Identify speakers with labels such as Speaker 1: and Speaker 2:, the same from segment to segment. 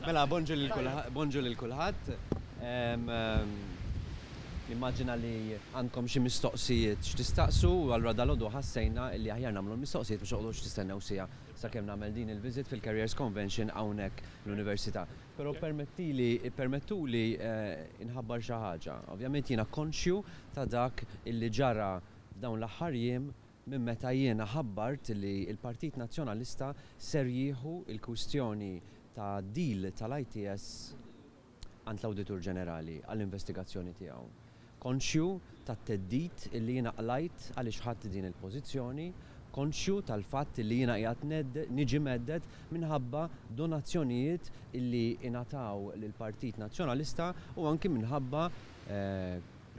Speaker 1: Mela, bonġu lil kulħadd, bonġu lil kulħadd. Nimmaġina li għandkom xi mistoqsijiet x'tistaqsu u allura dalgħodu ħassejna li aħjar nagħmlu l-mistoqsijiet biex toqgħodux tistennew siegħa sakemm nagħmel din il-visit fil-Careers Convention hawnhekk l-Università. Però ppermettili, ippermettuli nħabbar xi ħaġa. Ovvjament jiena konxju ta' dak illi ġara f'dawn l-aħħar jiem minn meta jiena ħabbart li l-Partit Nazzjonalista ser jieħu l-kwistjoni ta' deal tal-ITS għand l-Awditur Ġenerali għall-investigazzjoni tiegħu. Konxju tat-theddid illi jiena qlajt għaliex ħadt din il-pożizzjoni, konxju tal-fatt illi jiena qiegħed niġi mhedded minħabba donazzjonijiet illi ingħataw lill-Partit Nazzjonalista u anki minħabba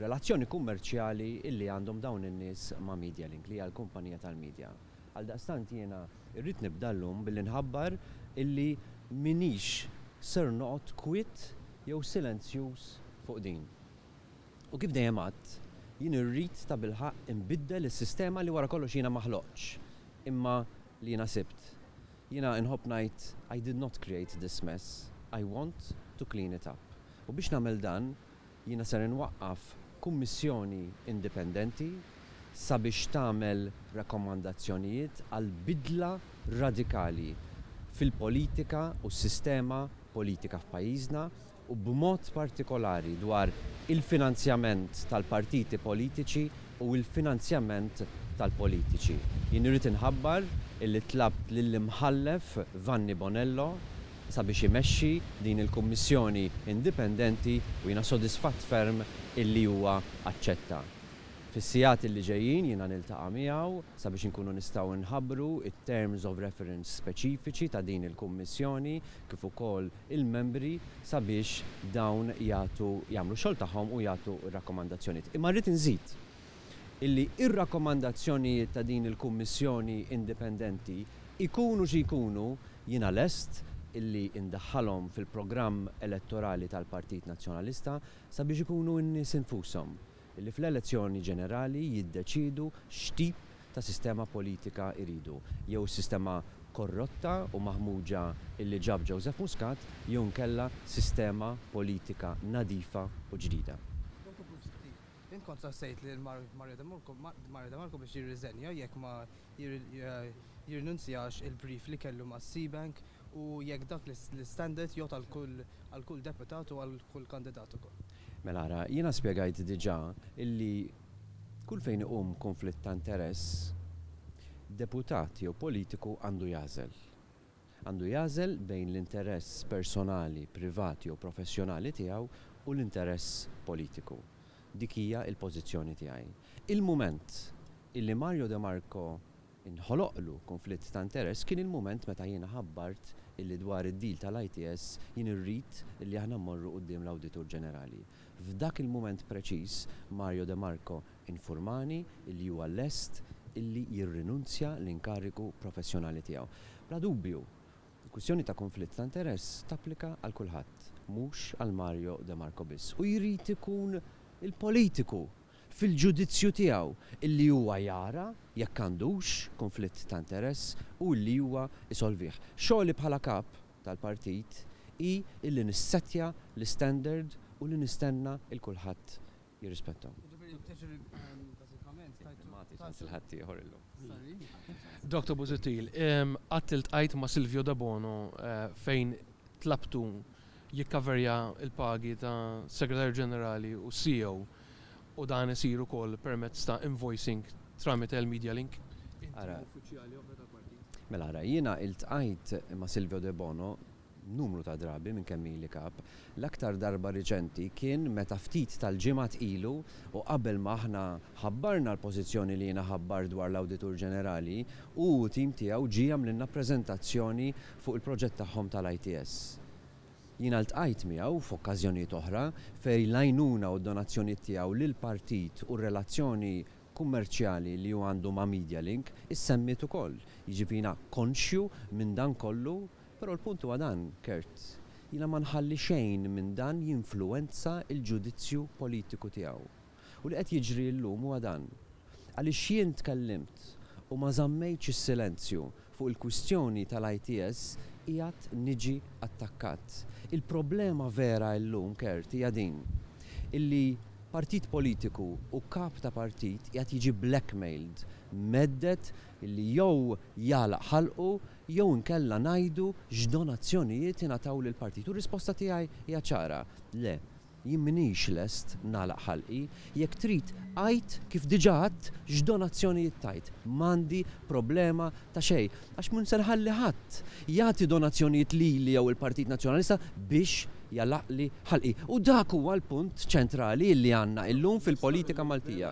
Speaker 1: relazzjoni kummerċjali illi għandhom dawn in-nies ma' Medialink li hija l-kumpanija tal-media. Għaldaqstant jiena rrid nibda llum billi nħabbar illi m'iniex ser noqgħod kwiet jew silenzjuż fuq din. U kif dejjem għedt, jien irrid tabilħaqq inbiddel is-sistema li wara kollox jiena ma ħloqtx, imma li jiena sibt. Jiena nħobb ngħid I did not create this mess, I want to clean it up. U biex nagħmel dan, Jiena ser inwaqqaf kummissjoni indipendenti sabiex tagħmel rakkomandazzjonijiet għal bidla radikali fil-politika u s-sistema politika f'pajjiżna u b'mod partikolari dwar il-finanzjament tal-partiti politiċi u l-finanzjament tal-politiċi. Jien irrid inħabbar illi tlabt lill-Imħallef Vanni Bonello sabiex imexxi din il-Kummissjoni indipendenti u jiena sodisfatt ferm illi huwa aċċetta. Fis-sigħat illi ġejjin jiena niltaqa' miegħu sabiex inkunu nistgħu nħabbru t-terms of reference speċifiċi ta' din il-Kummissjoni kif ukoll il-membri sabiex dawn jagħtu jagħmlu x-xogħol tagħhom u jagħtu r-rakkomandazzjonijiet. Imma rrid inżid illi r-rakkomandazzjonijiet ta' din il-Kummissjoni indipendenti ikunu xi jkunu jiena lest illi ndaħħalhom fil-programm elettorali tal-Partit Nazzjonalista sabiex ikunu n-nies infushom li fl-elezzjoni ġenerali jiddeċiedu x'tip ta' sistema politika jridu, jew is-sistema korrotta u maħmuġa illi ġab Joseph Muscat jew inkella sistema politika nadifa u ġdida.
Speaker 2: Dottor Busuttil, int kont sostejt lil Mario De Marco biex jirriżenja jekk ma jirrinunzjax il-brief li kellu ma' Seabank u jekk dak l-istandard jgħodd għal kull deputat u għal kull kandidat ukoll.
Speaker 1: Mela ara, jiena spjegajt diġà illi kull fejn iqum kunflitt ta' interess, deputat jew politiku għandu jagħżel. Għandu jagħżel bejn l-interess personali, privat jew professjonali tiegħu u l-interess politiku. Dik hija l-pożizzjoni tiegħi. Il-mument illi Mario De Marco inħoloqlu kunflitt ta' interess kien il-mument meta jiena ħabbart illi dwar id-deal tal-ITS jien irrid illi aħna mmorru quddiem l-Awditur Ġenerali. F'dak il-mument preċiż Mario De Marco infurmani illi huwa lest illi jirrinunzja l-inkarigu professjonali tiegħu. Bla dubju, il-kwistjoni ta' kunflitt ta' interess tapplika għal kulħadd, mhux għal Mario De Marco biss. U jrid ikun il-politiku fil-ġudizzju tiegħu illi huwa jara jekk għandux kunflitt ta' interess u illi huwa jsolvih. Xogħli bħala kap tal-partit hi illi nissettja l-istandard u li nistenna 'l kulħadd jirrispettahom.
Speaker 3: Dottor Busuttil, qatt iltqajt ma' Silvio Debono fejn tlabtu jikkaverja l-pagi ta' Segretarju Ġenerali u CEO u dan isir ukoll permezz ta' invoicing tramite l-Media Link?
Speaker 1: Ara. Uffiċjali oħra tal-partit. Mela ara, jiena iltqajt ma' Silvio Debono numru ta' drabi minn kemm ili Kap. L-aktar darba riċenti kien meta ftit tal-ġimgħat ilu u qabel ma aħna ħabbarna l-pożizzjoni li jiena ħabbart dwar l-Awditur Ġenerali, hu u tim tiegħu ġie jagħmlilna preżentazzjoni fuq il-proġett tagħhom tal-ITS. Jiena ltqajt miegħu f'okkażjonijiet oħra fejn l-għajnuna u d-donazzjonijiet tiegħu lill-partit u r-relazzjoni kummerċjali li hu għandu ma' Medialink issemmiet ukoll. Jiġifieri jiena konxju minn dan kollu, però l-punt huwa dan, Kurt, jiena ma nħalli xejn minn dan jinfluwenza l-ġudizzju politiku tiegħu. U li qed jiġri llum huwa dan. Għaliex jien tkellimt u ma żammejtx is-silenzju fuq il-kwistjoni tal-ITS. qiegħed niġi attakkat. Il-problema vera illum, Kurt, hija din, illi partit politiku u kap ta' partit qiegħed jiġi blackmailed, mhedded illi jew jagħlaq ħalqu jew inkella ngħidu x'donazzjonijiet ingħataw lill-partit. U r-risposta tiegħi hija ċara, le. Jien m'iniex lest nagħlaq ħalqi. Jekk trid għid kif diġà għedt x'donazzjonijiet tajt. M'għandi problema ta' xejn. Għax mhu se nħalli ħadd jagħti donazzjonijiet lili jew il-Partit Nazzjonalista biex jagħlaqli ħalqi. U dak huwa l-punt ċentrali li għandna illum fil-politika Maltija.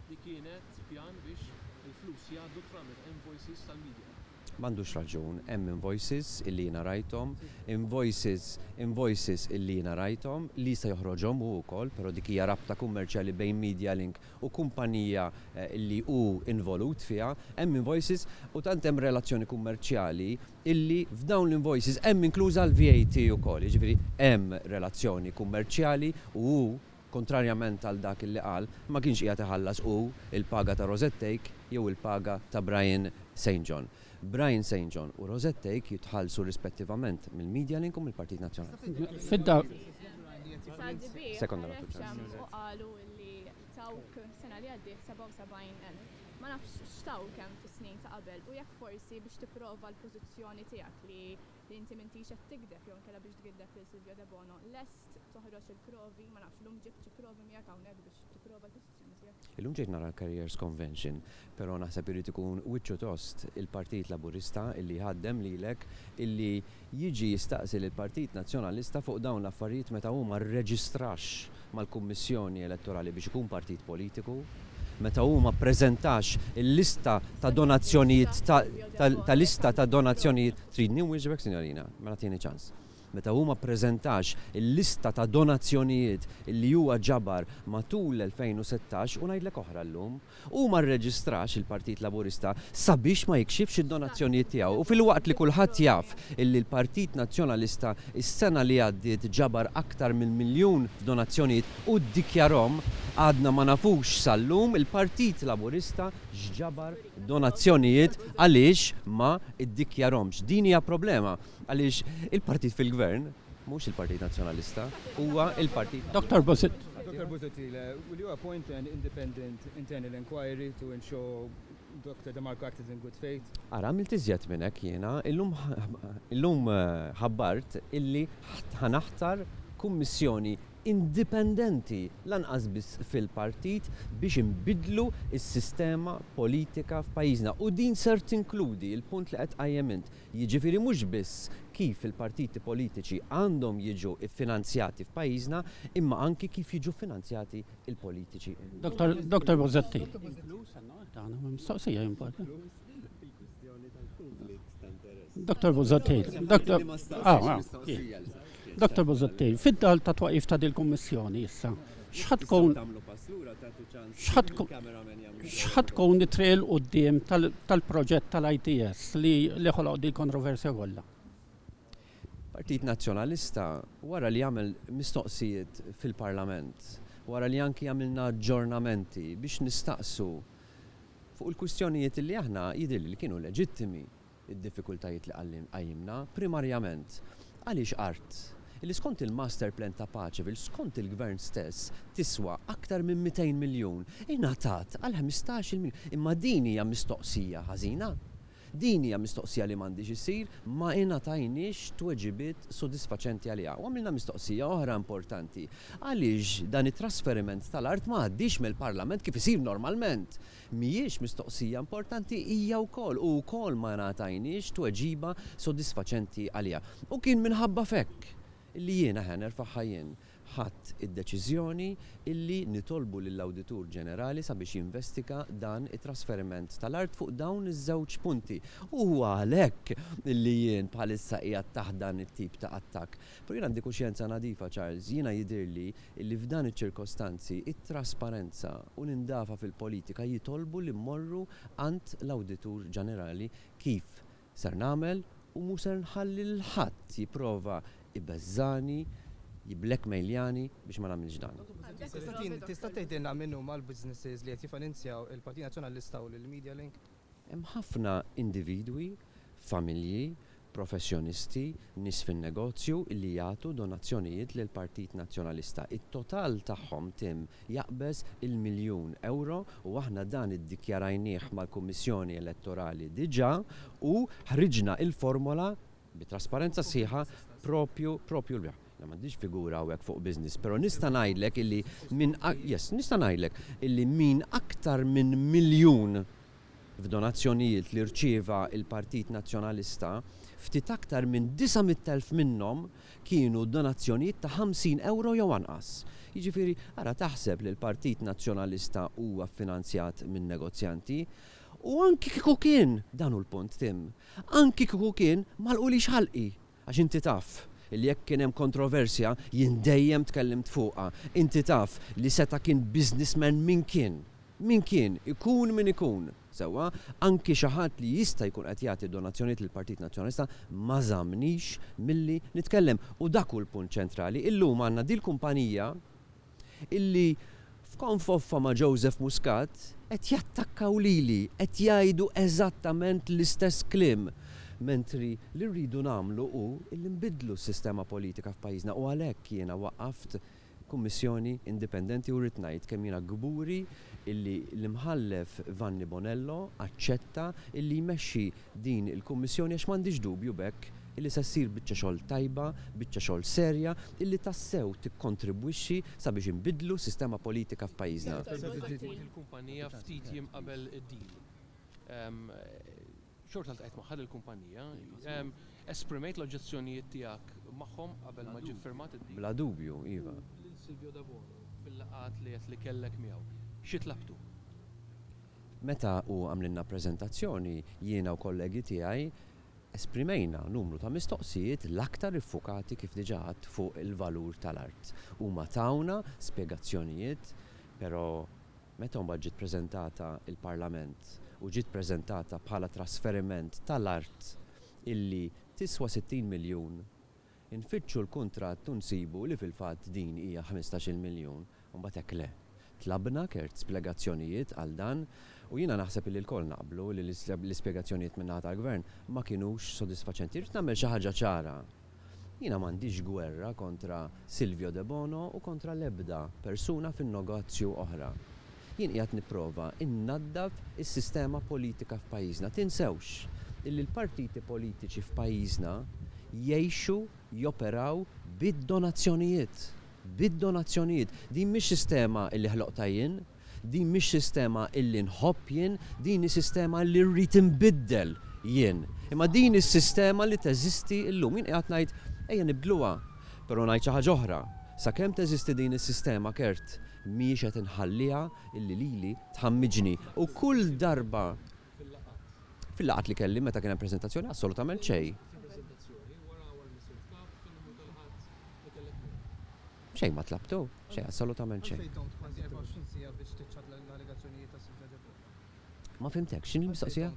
Speaker 3: Li kienet pjan biex il-flus jgħaddu tramite invoices tal-media.
Speaker 1: M'għandux raġun, hemm invoices illi jiena rajthom, invoices, invoices illi jiena rajthom, li jista' joħroġhom hu wkoll, però dik hija rabta kummerċjali bejn Medialink u kumpanija illi hu involut fiha, hemm invoices u tant hemm relazzjoni kummerċjali illi f'dawn l-invoices hemm inkluża l-VAT ukoll, jiġifieri hemm relazzjoni kummerċjali u hu Kontrarjament għal dak li qal, ma kienx qiegħed iħallas hu l-paga ta' Rosette Thake jew il-paga ta' Brian Saint John. Brian Saint John u Rosette Thake jitħallsu rispettivament mill-Medialink u mill-Partit Nazzjonalista.
Speaker 4: Fid-dawl.
Speaker 1: Sekonda nagħtu ċans.
Speaker 5: U qalu li tawk sena li għaddiet 77,000. Ma nafx x'tawk hemm fis-snin ta' qabel u jekk forsi biex tipprova l-pożizzjoni tiegħek li li inti m'intix qed tigdeb jew inkella biex tgiddeb lil Silvio Debono, lest toħroġ il-provi, ma nafx, illum ġibt xi provi miegħek hawnhekk biex tipprova l-pożizzjoni tiegħek?
Speaker 1: Illum ġejt nara l-Careers Convention, però naħseb irid ikun wiċċu tost il-Partit Laburista illi jħaddem lilek illi jiġi jistaqsi lill-Partit Nazzjonalista fuq dawn l-affarijiet meta hu ma rreġistrax mal-Kummissjoni Elettorali biex ikun partit politiku, meta hu ma ppreżentax il-lista ta' donazzjonijiet ta' lista ta' donazzjonijiet Tridni nwieġbek, sinjorina? Mela tieni ċans. Meta hu ma ppreżentax il-lista ta' donazzjonijiet li huwa ġabar matul l-2016 u ngħidlek oħra llum, Hu ma rreġistrax il-Partit Laburista sabiex ma jikxifx id-donazzjonijiet tiegħu u filwaqt li kulħadd jaf illi l-Partit Nazzjonalista s-sena li għaddiet ġabar aktar minn miljun f'donazzjonijiet u ddikjarhom, għadna ma nafux sal-lum il-Partit Laburista x'ġabar donazzjonijiet għaliex ma ddikjarhomx. Din hija problema għaliex il-partit fil-Gvern mhux il-Partit Nazzjonalista, huwa il-Partit
Speaker 4: Dottor Busuttil.
Speaker 6: Dottor Busuttil, will you appoint an independent internal inquiry to ensure Dr. De Marco acted in good faith?
Speaker 1: Ara, għamilt iżjed minn hekk jiena. Illum illum ħabbart illi ħa naħtar kummissjoni indipendenti lanqas biss fil-partit biex inbiddlu s-sistema politika f'pajjiżna. U din ser tinkludi l-punt li qed tqajjem int, Jiġifieri mhux biss kif il-partiti politiċi għandhom jiġu ffinanzjati f'pajjiżna imma anki kif jiġu ffinanzjati l-politiċi.
Speaker 4: Dottor Dottor Busuttil. Mistoqsija Dottor Busuttil. Dottor Dottor Busuttil, fid-dawl ta' twaqif ta' dil-kummissjoni issa, x'ħa tkun x'ħa tkun it-triq 'il quddiem tal-proġett tal-ITS li ħoloq dil-kontroversja kollha?
Speaker 1: Partit Nazzjonalista wara li għamel mistoqsijiet fil-Parlament, wara li anki għamilna aġġornamenti biex nistaqsu fuq il-kwistjonijiet li aħna jidhirli li kienu leġittimi, id-diffikultajiet li qajjimna, primarjament għaliex art li skont il-master plan ta' Paceville, skont il-Gvern stess, tiswa aktar minn 200 miljun, ingħatat għal ħmistax-il miljun. Imma din hija mistoqsija ħażina? Din hija mistoqsija li m'għandhiex issir? Ma ingħatajniex tweġibiet sodisfaċenti għaliha. U għamilna mistoqsija oħra importanti, għaliex dan it-trasferiment tal-art ma għaddiex mill-Parlament kif isir normalment? Mhijiex mistoqsija importanti hija wkoll u wkoll ma ngħatajniex tweġiba sodisfaċenti għaliha. U kien minħabba f'hekk li jiena, ħa nerfagħha jien, ħadt id-deċiżjoni illi nitolbu lill-Awditur Ġenerali sabiex jinvestiga dan it-trasferiment tal-art fuq dawn iż-żewġ punti. U huwa għalhekk illi jien bħalissa qiegħed taħt dan it-tip ta' attakk. Però jien għandi kuxjenza nadifa, Charles, jiena jidhirli Illi f'dan iċ-ċirkostanzi, it-trasparenza u l-indafa fil-politika jitolbu li mmorru għand l-Awditur Ġanerali kif ser nagħmel u mhu ser nħalli lil ħadd jipprova jbeżżagħni, Jibblackmailjani biex ma nagħmilx dan.
Speaker 2: Tista' tgħidilna min huma l-businesses li qed jiffinanzjaw il-Partit Nazzjonalista u lil Medialink?
Speaker 1: Hemm ħafna individwi, familji, professjonisti, nies fin-negozju li jagħtu donazzjonijiet lill-Partit Nazzjonalista. It-total tagħhom, Tim, jaqbeż il-miljun ewro u aħna dan iddikjarajnih mal-Kummissjoni Elettorali diġà u ħriġna il-formola bi trasparenza sħiħa propju propju l-bieraħ. Jiena m'għandix figura hawnhekk fuq business, però nista' ngħidlek illi minn yes, nista' ngħidlek illi min aktar minn miljun f'donazzjonijiet li rċieva l-Partit Nazzjonalista, ftit aktar minn 900,000 minnhom kienu donazzjonijiet ta' 50 ewro jew anqas. Jiġifieri, ara taħseb li l-Partit Nazzjonalista huwa ffinanzjat minn negozjanti? U anki kieku kien, dan hu l-punt, Tim, Anki kieku kien, m'għalqulix ħalqi! Għax inti taf li jekk kien hemm kontroversja, jien dejjem tkellimt fuqha. Inti taf li seta' kien businessman min kien. Min kien, ikun min ikun. Sewwa, anki xi ħadd li jista' jkun qed jagħti donazzjonijiet lill-Partit Nazzjonalista ma żammnix milli nitkellem. U dak hu l-punt ċentrali. Illum għandna dil-kumpanija illi f'konfoffa ma' Joseph Muscat qed jattakkaw lili, qed jgħidu eżattament l-istess kliem, mentri li rridu nagħmlu hu illi nbiddlu s-sistema politika f'pajjiżna u għalhekk jiena waqqaft Kummissjoni indipendenti u rrid ngħid kemm jiena kburi illi l-Imħallef Vanni Bonello aċċetta illi jmexxi din il-Kummissjoni għax m'għandix dubju b'hekk illi se ssir biċċa xogħol tajba, biċċa xogħol serja, illi tassew tikkontribwixxi sabiex inbiddlu s-sistema politika f'pajjiżna.
Speaker 3: Il-kumpanija ftit jiem qabel id-deal. Xorta ltqajt magħha lill-kumpanija. Esprimejt l-oġġezzjonijiet tiegħek magħhom qabel ma ġie ffirmat id-deal?
Speaker 1: Bla dubju, iva.
Speaker 3: U lil Silvio Debono fil-laqgħat li għedt li kellek miegħu, xi tlabtu?
Speaker 1: Meta hu għamlilna preżentazzjoni, jiena u kollegi tiegħi Esprimejna numru ta' mistoqsijiet l-aktar iffukati kif diġà għedt fuq il-valur tal-art. Huma tawna spjegazzjonijiet, però meta mbagħad ġiet preżentata il-Parlament u ġiet preżentata bħala trasferiment tal-art illi tiswa 60 miljun, Infittxu l-kuntratt u nsibu li fil-fatt din hija ħmistax-il miljun, u mbagħad hekk le. Tlabna kert splegazzjonijiet għal dan u jiena naħseb illi lkoll naqblu li l-ispjegazzjonijiet min-naħa tal-Gvern ma kinux sodisfaċenti. Irrid nagħmel xi ħaġa ċara. Jiena m'għandix gwerra kontra Silvio Debono u kontra l-ebda persuna fin-nogozju oħra. Jien qiegħed nipprova nnaddaf is-sistema politika f'pajjiżna. Tinsewx illi l-partiti politiċi f'pajjiżna jgħixu, joperaw bid-donazzjonijiet. Bid-donazzjonijiet. Din mhix sistema illi ħloqtha jien, din mhix sistema illi nħobb jien, din hi sistema illi rrid inbiddel jien. Imma din hi s-sistema li teżisti llum. Jien qiegħed ngħid ejja nibdluha. Però ngħid xi ħaġa oħra. Sakemm teżisti din is-sistema, Kurt, mhijiex qed inħalliha illi lili tħammiġni. U kull darba Fil-laqgħat li kelli meta kien hemm preżentazzjoni assolutament xejn. Xejn ma tlabtu, xejn assolutament xejn. Ma fhimtekx, x'inhi l-mistoqsija?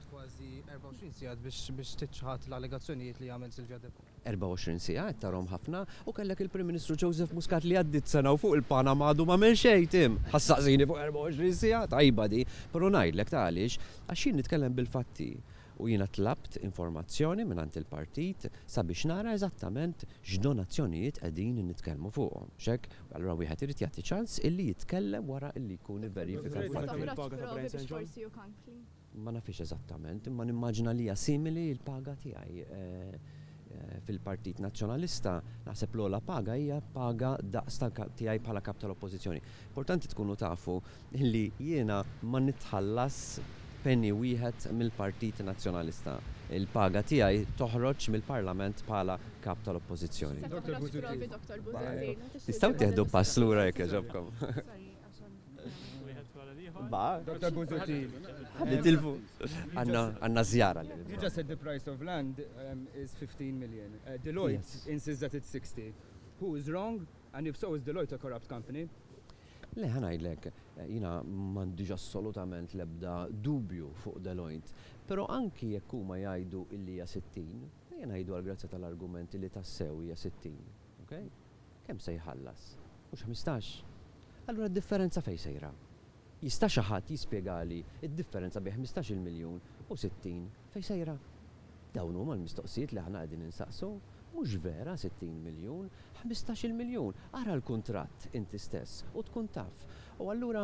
Speaker 1: 24 siegħa qed tarhom ħafna u kellek il-Prim Ministru Joseph Muscat li għaddiet sena u fuq il-Panama għadu m'għamel xejn Tim. Ħa ssaqsini fuq 24 siegħa? Tajba di. Però ngħidlek ta' għaliex, għax jien nitkellem bil-fatti u jiena tlabt informazzjoni mingħand il-partit sabiex nara eżattament x'donazzjonijiet qegħdin nitkellmu fuqhom. Mhux hekk? Allura wieħed irid jagħti ċans illi jitkellem wara illi jkun ivverifika l-fatti. Ma nafhiex eżattament, imma nimmaġina li hija simili l-paga tiegħi fil-Partit Nazzjonalista. Naħseb l-ogħla paga hija paga daqs tiegħi bħala Kap tal-Oppożizzjoni. Importanti tkunu tafu li jiena ma nitħallas penny wieħed mill-Partit Nazzjonalista. Il-paga tiegħi toħroġ mill-Parlament bħala Kap tal-Oppożizzjoni. Tistgħu tieħdu pass lura jekk jogħġobkom.
Speaker 6: Dr. Busuttil.
Speaker 1: Nitilfu. Għandna żjara.
Speaker 6: You just said the price of land is 15 million. Deloitte yes. insists that it's 60. Who is wrong? And if so, is Deloitte a corrupt company?
Speaker 1: Le, ħa ngħidlek, jiena m'għandix assolutament l-ebda dubju fuq Deloitte. Però anki jekk huma jgħidu illi hija 60, ejja ngħidu għall-grazzja tal-argument illi tassew hija 60. Okay? Kemm se jħallas? Mhux 15? Allura d-differenza fejn sejra? Jista' xi ħadd jispjegali d-differenza bejn 15-il miljun u 60 fejn sejra? Dawn huma l-mistoqsijiet li aħna qegħdin insaqsu. Mhux vera 60 miljun, 15-il miljun. Ara l-kuntratt inti stess u tkun taf. U allura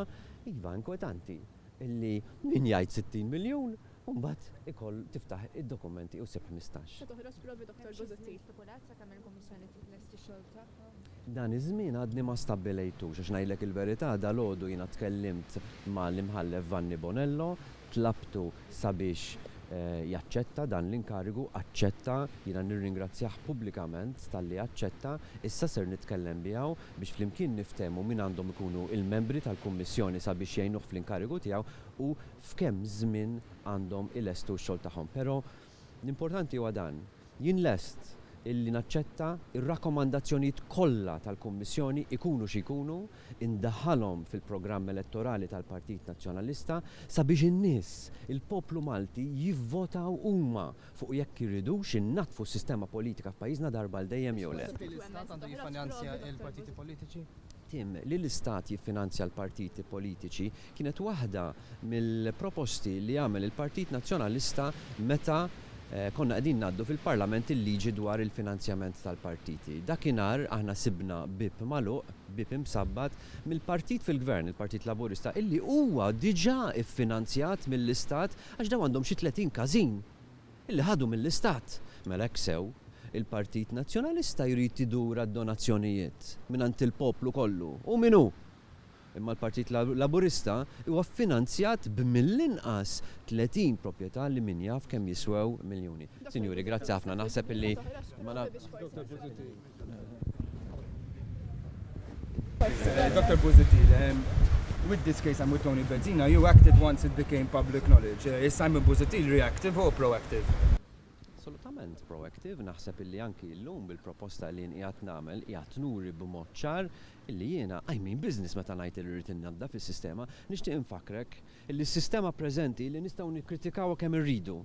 Speaker 1: iva inkwetanti illi min jgħid 60 miljun u mbagħad ikoll tiftaħ id-dokumenti u ssib 15.
Speaker 5: Se toħroġ provi Dottor Busuttil?
Speaker 7: Hemm xi żmien stipulat sakemm il-Kummissjoni tlesti x-xogħol tagħha?
Speaker 1: Dan iż-żmien għadni ma stabbilejtux għax ngħidlek il-verità dalgħodu jiena tkellimt ma' l-Imħallef Vanni Bonello, tlabtu sabiex jaċċetta dan l-inkarigu, aċċetta, jiena nirringrazzjah pubblikament talli aċċetta, issa ser nitkellem miegħu biex flimkien niftehmu min għandhom ikunu l-membri tal-Kummissjoni sabiex jgħinuh fl-inkarigu tiegħu u f'kemm żmien għandhom ilestu x-xogħol tagħhom. Però l-importanti huwa dan, jien lest illi naċċetta r-rakkomandazzjonijiet kollha tal-Kummissjoni ikunu xi jkunu, indaħħalhom fil-programm elettorali tal-Partit Nazzjonalista sabiex in-nies, il-poplu Malti jivvotaw huma fuq jekk iridux innaddfu s-sistema politika f'pajjiżna darba għal dejjem jew le.
Speaker 2: Taħseb li l-Istat għandu jiffinanzja l-partiti politiċi?
Speaker 1: Tim, li l-Istat jiffinanzja l-partiti politiċi kienet waħda mill-proposti li għamel il-Partit Nazzjonalista meta konna qegħdin ngħaddu fil-Parlament il-liġi dwar il-finanzjament tal-partiti. Dakinhar aħna sibna bieb magħluq, bieb imsabbat, mill-partit fil-Gvern, il-Partit Laburista, illi huwa diġà ffinanzjat mill-Istat għax dawn għandhom xi 30 każin illi ħadu mill-Istat. Mela hekk sew, il-Partit Nazzjonalista jrid idur għad-donazzjonijiet mingħand il-poplu kollu. Hu min hu? Imma l-Partit Laburista huwa ffinanzjat b'mill-inqas 30 proprjetà li min jaf kemm jiswew miljuni. Sinjuri, grazzi ħafna. Naħseb illi ma naf.
Speaker 6: Dr. Busuttil, with this case and with Tony Bezzina, you acted once it became public knowledge. Is Simon Busuttil reactive or proactive?
Speaker 1: Assolutament proactive, naħseb illi anki llum bil-proposta li jien qiegħed nagħmel qiegħed nuri b'mod ċar illi jiena I mean business meta ngħid illi rrid innaddaf is-sistema. Nixtieq infakkrek illi s-sistema preżenti li nistgħu nikkritikawha kemm irridu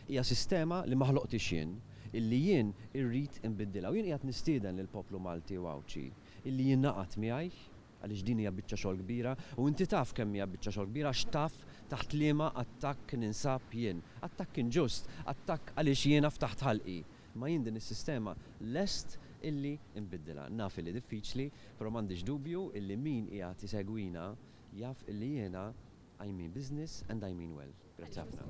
Speaker 1: hija sistema li ma ħloqtix jien, illi jien irrid inbiddilha. U jien qiegħed nistieden lill-poplu Malti u Għawdxi illi jingħaqad miegħi għaliex din hija biċċa xogħol kbira u inti taf kemm hija biċċa xogħol kbira għax taf taħt liema attakk ninsab jien. Attakk inġust, attakk għaliex jiena ftaħt ħalqi. Imma jien din is-sistema lest illi nbiddilha. Naf illi diffiċli, però m'għandix dubju illi min qiegħed isegwina jaf illi jiena I mean business and I mean well. Grazzi ħafna.